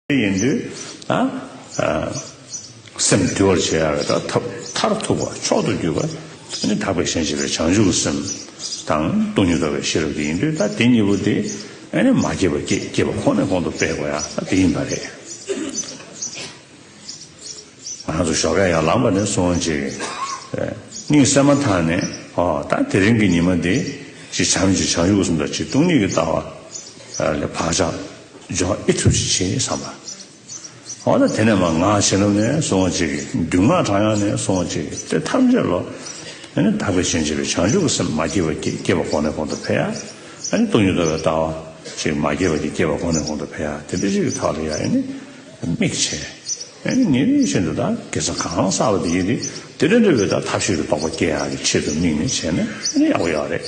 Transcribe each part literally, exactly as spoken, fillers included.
དེ་ཡིན་དུས་ད་ཨ་སེམས་དུལ་བར་བྱེད་ཡ་གི་ད་ཐབས་མཐར་ཐུག་པ་མཆོག་ཏུ་གྱུར་པ་ཨ་ནི་དག་པའི་ཞེན་བྱེད་པའི་བྱང་ཆུབ་ཀྱི་སེམས་དང་སྟོང་ཉིད་རྟོགས་པའི་ཤེས་རབ་དེ་ཡིན་དུས། ད་དེ་གཉིས་པོ་དེ་ཨ་ནི་མ་སྐྱེས་པ་སྐྱེ་སྐྱེས་པ་གོང་ནས་གོང་དུ་སྤེལ་དགོས་ཡ་ད་དེ་ཡིན་པ་རེད། ང་ཚོ་ཞོགས་ཀས་ཡར་ལངས་པ་ནས་བཟུང་བ་ཅིག་གཉིད་སད་མ་ཐག་ནས་ཨོ་ད་དེ་རིང་གི་ཉི་མ་འདི་ཅིག་བྱམས་ཀྱི་བྱང་ཆུབ་ཀྱི་སེམས་དང་ཅིག་སྟོང་ཉིད་ཀྱི་ལྟ་བ་ལ་བག་ཆགས་འཇོག་ཨེ་ཐུབ་ཅིག་བྱེད་བསམ་པ། ཨོ་ད་དེ་ནས་མར་ངག་བྱིན་རླབས་ནས་བཟུང་བ་ཅིག་རྒྱུད་ངག་གྲངས་དབྱངས་ནས་བཟུང་བ་ཅིག་དེ་ཐམས་ཅད་ལོ་ཨ་ནི་དག་པའི་ཞེན་བྱེད་པའི་བྱང་ཆུབ་ཀྱི་སེམས་མ་སྐྱེས་པ་སྐྱེས་སྐྱེས་པ་གོང་ནས་གོང་དུ་འཕེལ་ཡ། ཨ་ནི་སྟོང་ཉིད་རྟོགས་པའི་ལྟ་བ་ཅིག་མ་སྐྱེས་པ་སྐྱེས་སྐྱེས་པ་གོང་ནས་གོང་དུ་འཕེལ་ཡ་དེ་འདྲ་ཞིག་གི་ཐོག་ལ་ཡ་ཨ་ནི། དམིགས་བྱས། ཨེ་ནི་ཉིན་རེ་བཞིན་དུ་ད་དགེ་རྩ་གང་བསགས་པ་དེ་ཡིན་ཏེ། དེ་འདྲ་འདྲ་བའི་ད་ཐབས་ཤེས་ཀྱི་རྟོགས་པ་སྐྱེ་ཡག་གི་ཆེད་དུ་དམིགས་ནས་བྱས་ན་ཨེ་ནི་ཡག་པོ་ཡོད་རེད།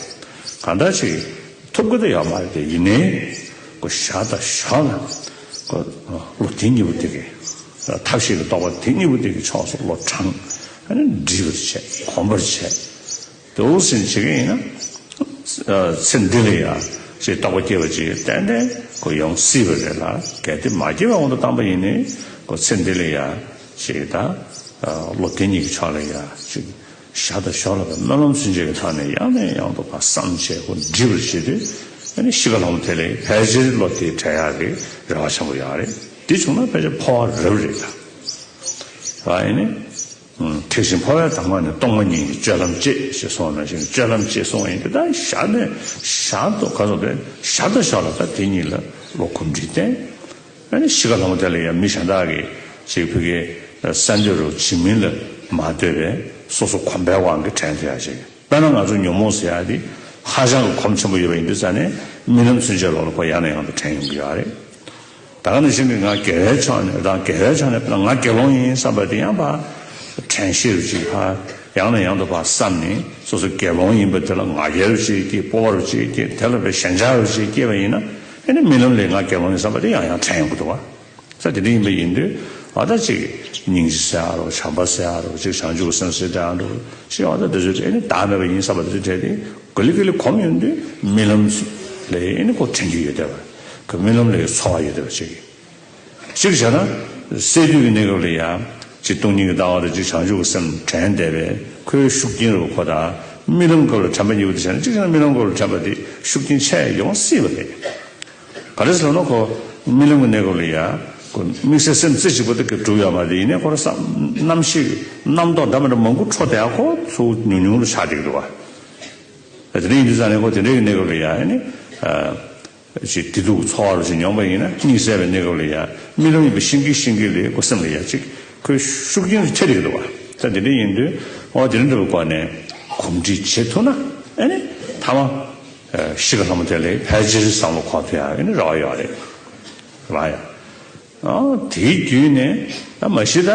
གང་ལྟར་ཅིག་ཐུབ་ཀྱི་ད་ཡོད་མ་རེད་དེ། ཡིན་ནའི་ཁོ་ཞར་དང་ཞོར་ལ་ཁོ་བློ་དེ་གཉིས་པོ་དེ་གི་ཐབས་ཤེས་ཀྱི་རྟོགས་པ་དེ་གཉིས་པོ་དེ་གི་ཕྱོགས་སུ་བློ་དྲངས། ཨེ་ནི་འདྲིས་པར་བྱས། གོམས་པར་བྱས། དེ་འོ་ཟིན་བྱེད་ཀྱི་ཡིན་ན། ཚེ་འདི་ལ་ཡང་ཅིག་རྟོགས་པ་སྐྱེས་པ་ཅིག་ཏན་ཏན་ཁོ་ཡོང་སྲིད་པ་རེད་ལ། གལ་ཏེ་མ་སྐྱེས་པའི་དབང་དུ་བཏང་པ་ཡིན་ནའི་ཁོ་ཚེ་འདི་ལ་ཡང་ཅིག་ད་བློ་དེ་གཉིས་ཀྱི་ཕྱོགས་ལ་ཡང་ཅིག་ཞར་དང་ཞོར་ལ་སྨོན་ལམ་ཚུན་ཆད་ཀྱི་ཐོག་ནས་ཡང་ནས་ཡང་དུ་ཕར་བསམ་བྱས་ཁོ་འདྲིས་པར་བྱེད་དུས། ཨ་ནི་ཤི་ཁ་ལྷ་མོ་དེ་ལས་ཕལ་ཆེར་བློ་དེ་བྲལ་ཡག་གི་རེ་བ་ཆེན་པོ་ཡོད་རེད། དེ་བྱུང་ན་ཕལ་ཆེར་འཕོ་བ་རབ་རེད་ད། ར་ཨེ་ནི། ཐེག་ཆེན་འཕོ་བའི་དང་པོ་ནི་སྟོང་པ་ཉིད་ཀྱི་སྤྱོད་ལམ་བཅས་ཞེས་གསུངས་པ་ནང་བཞིན་སྤྱོད་ལམ་བཅས་གསུངས་པ་ཡིན་དུས། ད་ཞར་ནས་ཞར་དུ་ག་ཚོད་པས་ཞར་དུ་ཞར་ལ་ད་དེ་གཉིས་ལ་བློ་གོམས་འདྲིས་བསྟེན། ཨ་ནི་ཤི་ཁ་ལྷ་མོ་དེ་ལ་ཡང་མི་གཞན་དག་གིས་ཅིག་ཕ་གི་གསོད་འདོད་རུ་བྱེད་མིན་ལ་མ་ལྟོས་པས་སོ་སོ་གོམས་པའི་དབང་གིས་དྲན་ཐུབ་ཡག་ཅིག་དཔེར་ན་ང་ཚོ་ཉོན་མོངས་ཟེར་ཡག་དེ་ཧ་ཅང་གི་གོམས་ཆེན་པོ་ཡོད་པ་ཡིན་དུས་ཙང་ནས་རྨི་ལམ་ཚུན་ཆད་ལོག་ལ་ཁོ་ཡང་ནས་ཡང་དུ་དྲན་ཡོང་གི་ཡོད་རེད། ད་ག་ནང་བཞིན་གྱི་ང་དགེ་བའི་ཕྱོགས་ནས་རང་དགེ་བའི་ཕྱོགས་ནས་ང་དགེ་སློང་ཡིན་བསམ་པ་དེ་ཡང་ཕར་དྲན་ཤེས་རུ་ཅིག་ཕར་ཡང་ནས་ཡང་དུ་ཕར་བསམ་ནས་སོ་སོ་དགེ་སློང་ཡིན་པ་དེ་ལ་ང་རྒྱལ་རུ་ཅིག་སྐྱེས། སྤོབས་པ་རུ་ཅིག་སྐྱེས། དེ་ལ་དཔེ་ཞེན་ཆགས་རུ་ཅིག་སྐྱེས་པ་ཡིན་ན་ཨེ་ནི་རྨི་ལམ་ལས་ང་དགེ་སློང་ཡིན་བསམ་པ་དེ་ཡང་ཡང་དྲན་ཡོང་གི་འདུག་བ། ས་དེ་འདྲ་ཡིན་པ་ཡིན་དུས་ཨ་ད་ཅིག་སྙིང་རྗེ་ཟེར་ཡ་རོ། བྱམས་པ་ཟེར་ཡ་རོ། ཅིག་བྱང་ཆུབ་སེམས་ཟེར་ཡ་རོ། ཅིག་ཨ་ད་དེ་ཚོ་ཨེ་ནི་བདག་མེད་པ་ཡིན་བསམ་པ་དེ་ཚོ་བྲལ་ཏེ་ག་ལེ་ག་ལེ་གོམས་ཡོང་དུས་རྨི་ལམ་ལས་ཨེ་ནི་ཁོ་དྲན་རྒྱུ་ཡོད་བསྡད་པ། ཁོ་རྨི་ལམ་ལས་ཚོར་བ་ཡོད་བསྡད་པ་ཅིག་གཅིག་བྱས་ན་སད་དུས་ཀྱི་གནས་སྐབས་ལ་ཡང་ཅིག་སྟོང་ཉིད་ཀྱི་ལྟ་བ་དང་ཅིག་བྱང་ཆུབ་ཀྱི་སེམས་དྲན་བསྡད་པས་ཁོའི་ཤུགས་རྐྱེན་རུ་ཁོ་དང་རྨི་ལམ་སྐབས་ལ་དྲན་པ་གཉིས་པོ་དེ་བྱས་ན། གཅིག་བྱས་ན་རྨི་ལམ་སྐབས་ལ་དྲན་པ་དེ་ཤུགས་རྐྱེན་ཆེ་ཡོང་སྲིད་པ་རེད། ག་རེ་ཟེར་ན་ཁོ་རྨི་ལམ་གྱི་གནས་སྐབས་ལ་ཡང་ཁོ་དམིགས་བསལ་སེམས་རྩེ་གཅིག་པོ་དེ་གི་གྲུབ་ཡོད་མ་རེད། ཡིན་ནའི་ཁོ་ར་བསམ་རྣམ་ཤེས་རྣམ་རྟོག་འདྲ་མི་འདྲ་མང་པོ་འཕྲོ་བསྡད་ཡ་ཁོ་ཚུར་ཉུང་ཉུང་རུ་ཆགས་བསྡད་ཀྱི་འདུག་བ། དེ་འདྲ་ཡིན་དུས་ཙང་ནས་ཁོ་དེ་འདྲའི་གནས་སྐབས་ལ་ཡང་ཨ་ནི་ཅིག་བདེ་སྡུག་ཚོར་བ་རུ་ཞིག་མྱོང་བ་ཡིན་ན། གཉིད་སད་པའི་གནས་སྐབས་ལ་ཡང་རྨི་ལམ་ཡིན་པ་ཤེས་ཀྱིན་ཤེས་ཀྱིན་ལས་ཁོ་སེམས་ལ་ཡང་ཅིག་ཁོའི་ཤུགས་རྐྱེན་དེ་ཐེབས་བསྡད་ཀྱི་འདུག་བ། ད་དེ་འདྲ་ཡིན་དུས་ཨོ་དེ་འདྲ་འདྲ་བའི་སྒོ་ནས་གོམས་འདྲིས་བྱེད་ཐུབ་ན་ཨ་ནི་ཐ་མ་ཤི་ཁ་ལྷ་མོ་དེ་ལས་ཕལ་ཆེར་བསམ་བློ་འཁོར་ཐུབ་ཡ་ཨ་ནི་རེ་བ་ཡོད་རེད། རེད་བ་ཡ། ཨ་དེའི་བརྒྱུད་ནས་ད་མ་གཞི་ད་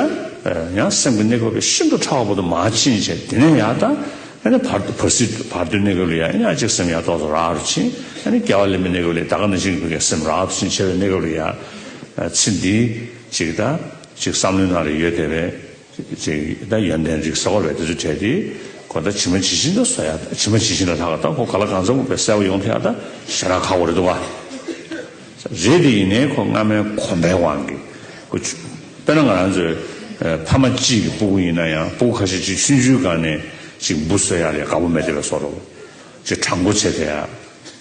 ཡང་སེམས་ཀྱི་གནས་སྐབས་ཤིན་ཏུ་ཕྲ་བ་པོ་དུ་མར་ཕྱིན་བྱས། དེ་ནས་ཡང་ད་ཨ་ནི་བར་དུ་བར་སྲིད་བར་དོའི་གནས་སྐབས་ལ་ཡང་ཨ་ནི་ཨ་ཅིག་སེམས་ཡང་ཏོག་ཙམ་རགས་རུ་ཕྱིན། ཨ་ནི་སྐྱེ་བ་ལེན་པའི་གནས་སྐབས་ལ་ད་ག་ནང་བཞིན་གྱི་སེམས་རགས་རུ་ཕྱིན་བྱས་པའི་གནས་སྐབས་ལ་ཡང་ཚེ་འདིའི་ཅིག་ད་ཅིག་བསམ་བློའི་ནང་ལ་ཡོད་བསྡད་པའི་ཅིག་ད་ཡོན་ཏན་རིགས་ཟེར་བ་རེད། དེ་ཚོ་བྲལ་ཏེ་ཁོ་ད་ཇི་མ་ཇི་བཞིན་དུ་བཟོ་ཡ། ཇི་མ་ཇི་བཞིན་ལ་ལྷག་ད་ཁོ་ག་ལ་གང་འཚམ་པའི་གསལ་པོ་ཡོང་ཐུབ་ཡ་ད་ཞེ་དྲག་ཁག་པོ་རེད་འདུག་བ། རེད་དེ་ཡིན་ནའི་ཁོ་སྔ་མའི་གོམས་པའི་དབང་གིས་ཁོ་ཆུ་དཔེར་ན་ང་རང་ཚོའི་ཨ་ཕ་མ་གཅིག་གི་སྤུ་གུ་ཡིན་ན་ཡང་། སྤུ་གུ་ཁ་ཤས་ཅིག་ཆུང་ཆུང་སྒང་ནས་ཅིག་འབུ་གསོད་ཡག་ལ་དགའ་པོ་མེད་བསྡད་པའི་བཟོ་འདྲ་བོ། ཅིག་དྲང་པོ་བྱས་བསྡད་ཡག་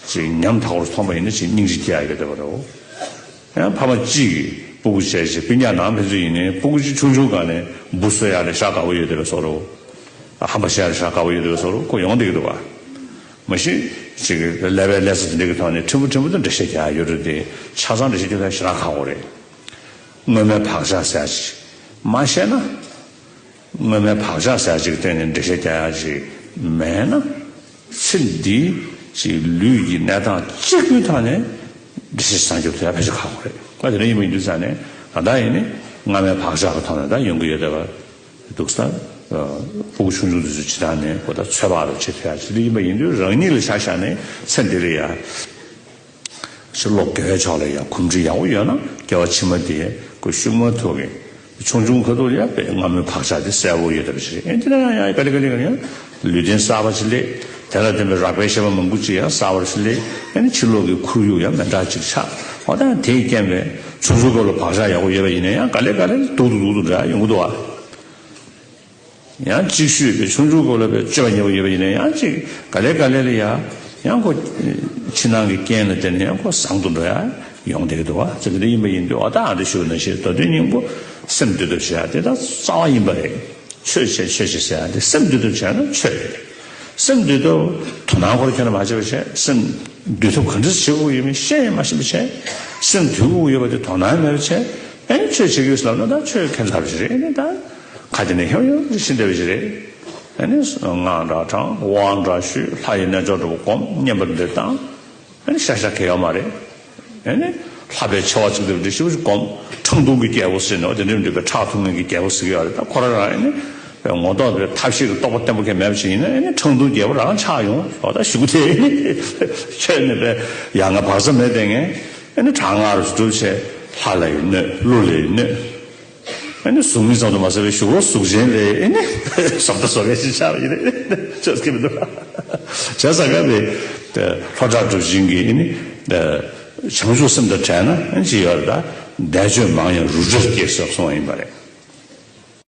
ཅིག་ཉམ་ཐག་པོ་རུ་མཐོང་པ་ཡིན་ན་ཅིག་སྙིང་རྗེ་སྐྱེ་ཡག་ཡོད་བསྡད་པ་འདྲ་བོ། ཡང་ཕ་མ་གཅིག་གིས་སྤུ་གུ་བྱས་ཅིག་སྤུན་ཀྱག་ནང་ཕན་ཚུན་ཡིན་ནའི་སྤུ་གུ་ཅིག་ཆུང་ཆུང་སྒང་ནས་འབུ་གསོད་ཡག་ལ་ཤ་དགའ་པོ་ཡོད་བསྡད་པའི་བཟོ་འདྲ་བོ། ཧམ་པ་བཤད་ཡག་ལ་ཤ་དགའ་པོ་ཡོད་བསྡད་པའི་བཟོ་འདྲ་བོ་ཁོ་ཡོང་བསྡད་ཀྱི་འདུག་བ། མ་གཞི་ཅིག་ཀླད་པའི་ཀླད་རྩ་དེ་འདྲ་གི་ཐོག་ནས་ཕྲན་བུ་ཕྲན་བུ་དུ་འགྲེལ་བཤད་རྒྱག་ཡག་ཡོད་རེད་དེ། ཆ་ཚང་འགྲེལ་བཤད་རྒྱག་ཡག་ཞེ་དྲག་ཁག་པོ་རེད། སྔོན་མའི་བག་ཆགས་ཟེར་ཡག་ཅིག་མ་བཤད་ན། སྔོན་མའི་བག་ཆགས་ཟེར་ཡག་ཅིག་སྟེང་ནས་འགྲེལ་བཤད་རྒྱག་ཡག་ཅིག་མེད་ན། ཚེ་འདིའི་ཅིག་ལུས་ཀྱི་གནས་སྟངས་གཅིག་པུའི་ཐོག་ནས་འགྲེལ་བཤད་བྱེད་ཐུབ་ཡག་ཕལ་ཆེར་ཁག་པོ་རེད། ཨ་དེ་འདྲ་ཡིན་པ་ཡིན་དུས་ཙང་ནས་ད་ལྟ་ཡིན་ནི་སྔ་མའི་བག་ཆགས་ཀྱི་ཐོག་ནས་ད་ཡོང་གི་ཡོད་བསྡད་པ་འདུག་ས། སྤུ་གུ་ཆུང་ཆུང་དེ་ཚོ་ཇི་ལྟར་ནས་ཁོ་ད་ཚོད་དཔག་རུ་བྱེད་ཐུབ་ཡག་ཅིག་འདི་ཡིན་པ་ཡིན་དུས། རང་ཉིད་ལ་ཆ་བཞག་ནས་ཚེ་འདི་ལ་ཡ། ཕྱི་ལོགས་དགེ་བའི་ཕྱོགས་ལ་ཡང་གོམས་འདྲིས་ཡག་པོ་ཡོད་ན། སྐྱེ་བ་ཕྱི་མ་དེ་ཁོ་ཤུགས་མ་ཐུག་གི་ཆུང་ཆུང་ཁ་ཐུག་ལ་ཡང་དཔེ་སྔ་མོའི་བག་ཆགས་དེ་གསལ་པོ་ཡོད་བསྡད་པ་ཞིག་རེད། ཨེ་དེ་ན་ཡང་ཡང་ག་ལེ་ག་ལེ་ག་ལེ་ཡང་ལུས་རྟེན་གསར་པ་ཞིག་སླེབས། དེ་ལ་བརྟེན་པའི་རགས་པའི་ཤེས་པ་མང་པོ་ཅིག་ཡང་གསར་པ་ཞིག་སླེབས། ཨེ་ནི་ཕྱི་ལོགས་ཀྱི་ཁོར་ཡུག་ཡང་མི་འདྲ་ཅིག་ཆགས། འོ་ད་དེས་རྐྱེན་པས་ཆུང་ཆུང་སྐབས་ལ་བག་ཆགས་ཡག་པོ་ཡོད་པ་ཡིན་ན་ཡང་ག་ལེ་ག་ལེ་སྡུག་ཏུ་སྡུག་ཏུ་འགྲོ་ཡ་ཡོང་གི་འདུག་བ། ཡང་གཅིག་ཤོས་པའི་ཆུང་ཆུང་སྐབས་ལ་པའི་སྤྱོད་པ་ཉེས་པོ་ཡོད་པ་ཡིན་ན་ཡང་གཅིག་ག་ལེ་ག་ལེ་ལ་ཡ་ཡང་ཁོ་ཕྱི་ནང་གི་རྐྱེན་ལ་བརྟེན་ནས་ཡང་ཁོ་བཟང་དུ་འགྲོ་ཡ་ཡོང་བསྡད་ཀྱི་འདུག་བ། ཙི་གི་དེ་ཡིན་པ་ཡིན་དུས་འོ་ད་ཨ་འདྲ་ཞུ་ན་ཞེས་མདོ་དོན་སྙིང་པོ་སེམས་འདུལ་ཐབས་བྱེད་ཡ་དེ་ད་རྩ་བ་ཡིན་པ་རེད། ཆོས་བྱེད་ཆོས་བྱེད་ཟེར་ཡ་དེ་སེམས་འདུལ་ཐབས་བྱས་ན་ཆོས་རེད། སེམས་འདུལ་ཐབས་དོ་སྣང་ཁོ་ར་ཁྱོན་ནས་མ་བྱས་པ་བྱས། སེམས་འདུལ་ཐབས་ག་འདྲ་བྱེད་དགོས་ཡོད་མེད་ཤེས་ཡང་མ་ཤེས་པ་བྱས། སེམས་འདུལ་དགོས་ཡོད་པ་དེ་དོ་སྣང་མེད་པ་བྱས། ཨེ་ནི་ཆོས་བྱེད་ཀྱི་ཡོད་ཟེར་ལབ་ན་ད་ཆོས་ཁས་ལེན་པ་ཞིག་རེད། ཨེ་ནི་ད་ཁ་དེ་ནས་ཧེའུ་ཧེའུ་ཅིག་ཕྱིན་བསྡད་པ་ཞིག་རེད། ཨེ་ནི་སྔགས་འདྲ་བགྲང་། དབང་འདྲ་ཞུ། ལྷ་ཡི་རྣལ་འབྱོར་འདྲ་པོ་སྒོམ། བསྙེན་པ་འདྲ་བཏང་། ཨ་ནི་ཤ་ཤ་གལ་ཡོད་མ་རེད། ཨ་ནི་ལྷ་པའི་ཆེ་བ་ཚིག་འདིར་འདི་ཞིག་སྒོམ། ཁྲག་འཐུང་གི་རྒྱལ་པོ་ཟེར་ནས་དེ་འདྲའི་འདྲ་པའི་ཁྲག་འཐུང་མཁན་གྱི་རྒྱལ་པོ་ཟེར་གྱི་ཡོད་རེད། ད་ཁོ་རང་རང་ཨ་ནི་པའི་ངོ་ཐོག་པའི་ཐབས་ཤེས་ཀྱི་རྟོགས་པ་བརྟན་པོ་གང་མེད་པ་ཞིག་ཡིན་ན་ཨ་ནི་ཁྲག་འཐུང་རྒྱལ་པོ་རང་ཆགས་ཡོང་། འོ་ད་གཞུག་གུ་དེ་ཨ་ནི་ཆོས་ནི་པའི་ཡ་ང་བག་ཚ་མེད་བསྡད་མཁན་ཨ་ནི་དྲག་སྔགས་རུ་སྒྲུབ་བྱས། ལྷ་ལ་ཡི་གནོད། ཀླུ་ལ་ཡི་གནོད། ཨ་ནི་གཟུགས་མེད་ཙམ་དུ་མ་ཟད་པའི་གཞུག་ལ་གཟུགས་ཅན་ལས་ཨ་ནི་བཟོ་ལྟ་བཟོ་མཁན་ཞིག་ཆགས་པ་ཡིན་ན་ཆོས་སྐྱིད་མི་འདུག་བྱས་ཙང་ཀ་པའི་ལྷོ་བྲག་གྲུབ་ཆེན་གྱི་ཨ་ནི་བྱང་ཆུབ་སེམས་དང་བྲལ་ན་ཨ་ནི་ཅི་ཡོད་རེད། ད་འདས་མཆོད་མང་ཡང་རུ་འདྲར་སྐྱེ་ཟེར་གསུངས་པ་ཡིན་པ་རེད།